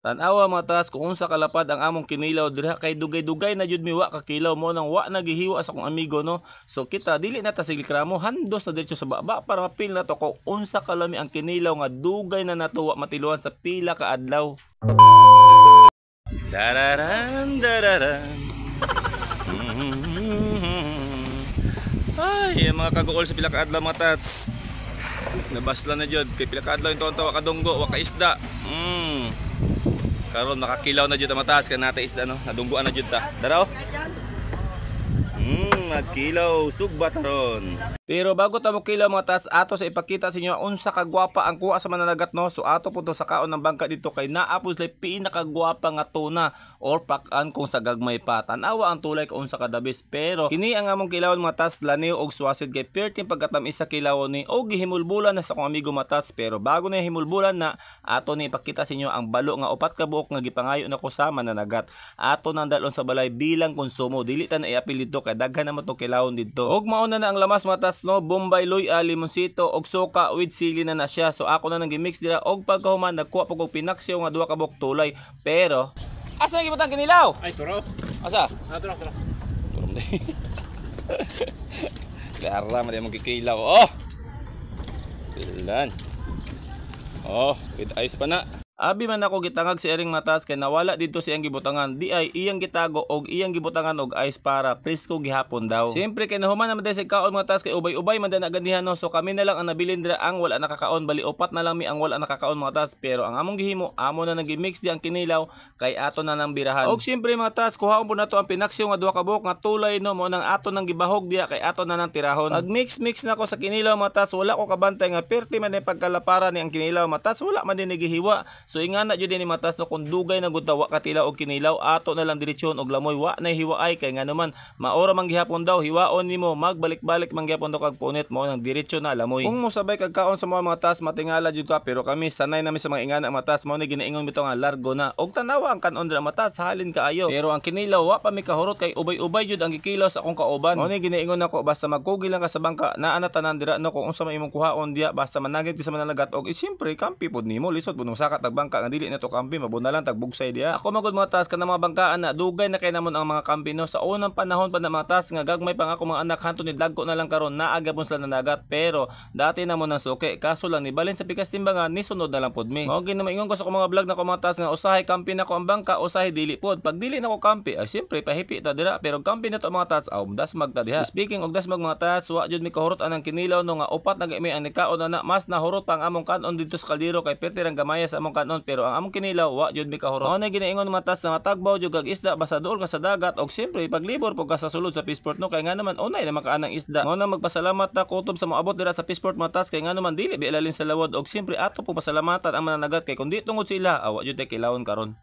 Tan-awa, mga tats, kung unsa kalapad ang among kinilaw dira kay dugay-dugay na jud mi wa kakilaw mo nang wa nagihiwa sa akong amigo, no. So kita dili na ta sige kramo, handos na diretso sa baba para mapil na to kung unsa kalami ang kinilaw nga dugay na nato wa matiluan sa pila ka adlaw. Dararan dararan. Ay, ang mga kaguol sa pila ka adlaw, mga tats. Nabasla na jud kay pila ka adlaw yung tawa kadunggo wa ka isda. Karon makakilaw na jud ang mataas kay nata isda, no. Nadunggoan na jud ta. Daraw. Magkilaw sugba taron. Pero bago ta mokilaw, mga tats, ato sa ipakita sa inyo unsa kagwapa ang kuha sa mananagat, no. So ato po to sa kaon ng bangka dito kay naa po sila pinakagwapa nga tuna or pakan kung sa gagmay pa. Tan-awa ang tulay kung unsa kadabis, pero kini ang among kilawon, mga tats, laniw og swasid kay perting pagkatamis sa kilawon ni og gihimulbulan na sa akong amigo, mga tats. Pero bago na himulbulan na, ato ni ipakita sa inyo ang balo nga upat ka buok nga gipangayo nako sa mananagat. Ato nang dalon sa balay bilang konsumo, dili ta na iapil dito kay daghan naman tong kilawon didto. Og mauna na ang lamas, mga tats, no, bombay, luya, limonsito og suka with sili na na siya. So ako na nang gimix dira og pagkahuman nagkuha po kog pinaksiw nga duha ka buok tulay. Pero asa gibutang kinilaw? Ay, turo. Asa? Ah, turo, turo. Turong day. Dara man mo kikilaw. Oh. Pilan. Oh, with ice pa na. Abi man ako gitangag si Ering Matas kay nawala dito siyang gibutangan. Di ay iyang gitago og iyang gibutangan og ice para presko gihapon daw. Siyempre kay nahuman naman sa kaon, mga tas, kay ubay-ubay man na ganihan, no. So kami na lang ang nabilin dira ang wala nakakaon, bali upat na lang mi ang wala nakakaon, mga tas. Pero ang among gihimo, amo na nang mix di ang kinilaw kay ato na nang birahan. Og siyempre, mga tas, kuhaon po nato ang pinaksiw nga duha ka buok nga tulay, no, mo nang ato nang gibahog diya kay ato na nang tirahon. Pag mix mix na ko sa kinilaw, mga tas, wala ko kabantay nga perti man ni pagkalapara ni ang kinilaw, mga tas, wala man din nagihiwa. So ingana jud ni matas, no, kung dugay na gud ta wa katilaw og kinilaw, ato na lang diretsyon og lamoy, wa na hiwaay kay ngano man maora man gihapon daw hiwaon nimo, magbalik-balik man gihapon daw kag punit mo nang diretso na lamoy. Kung mosabay kag kaon sa mga tas, matingala jud ka, pero kami sanay nami sa mga ingana, matas, mao ni ginaingon bitaw nga largo na. Og tanawa ang kanon dira, matas, halin kaayo. Pero ang kinilaw wa pa mi kahurot kay ubay-ubay jud ang gikilaw sa akong kauban. Mao ni ginaingon nako, basta magkugi lang ka sa bangka, naa na tanan dira, no, kung unsa man imong kuhaon diya basta managit ka sa mananagat og siyempre kampi pod nimo, lisod pud mosaka tag bangka nga dili na to kampi, mabuna lang tagbugsay diya. Ako magud, mga tas, kanang mga bangkaan na dugay na kay namon ang mga kampi, no, sa unang panahon pa na, mga tas, nga gagmay pa nga ako mga anak hanto ni dagko na lang karon naa gapon sila nanagat, pero dati namon ang suki, kaso lang nibalin sa pikas timbangan ni sunod na lang pod mi. Mao gid na maingon ko sa akong mga vlog na ko, mga tas, nga usahay kampi na ko ang bangka, usahay dili pod. Pag dili na ko kampi, ay siyempre pahipi ta dira, pero kampi na to, mga tats, aw dasmag ta diha. Speaking og dasmag, mga tats, wa jud mi kahurot anang kinilaw, no, nga upat na mi ang nikaon ana, mas nahurot pa ang among kanon didto sa kaldero kay perti rang gamaya sa among kanon, pero ang among kinilaw wa jud mi kahurot. Mao na ginaingon, mga tats, na matagbaw jud kag isda basta duol ka sa dagat og siyempre paglibor pug ka sa sulod sa Fishport, no, kay nga naman unay na makaanang isda. Mao na magpasalamat ta kutob sa moabot dira sa Fishport, mga tats, kay nga naman dili bi ilalim sa lawod, og siyempre ato po pasalamatan ang mananagat kay kun di tungod sila awa jud tay kilawon karon.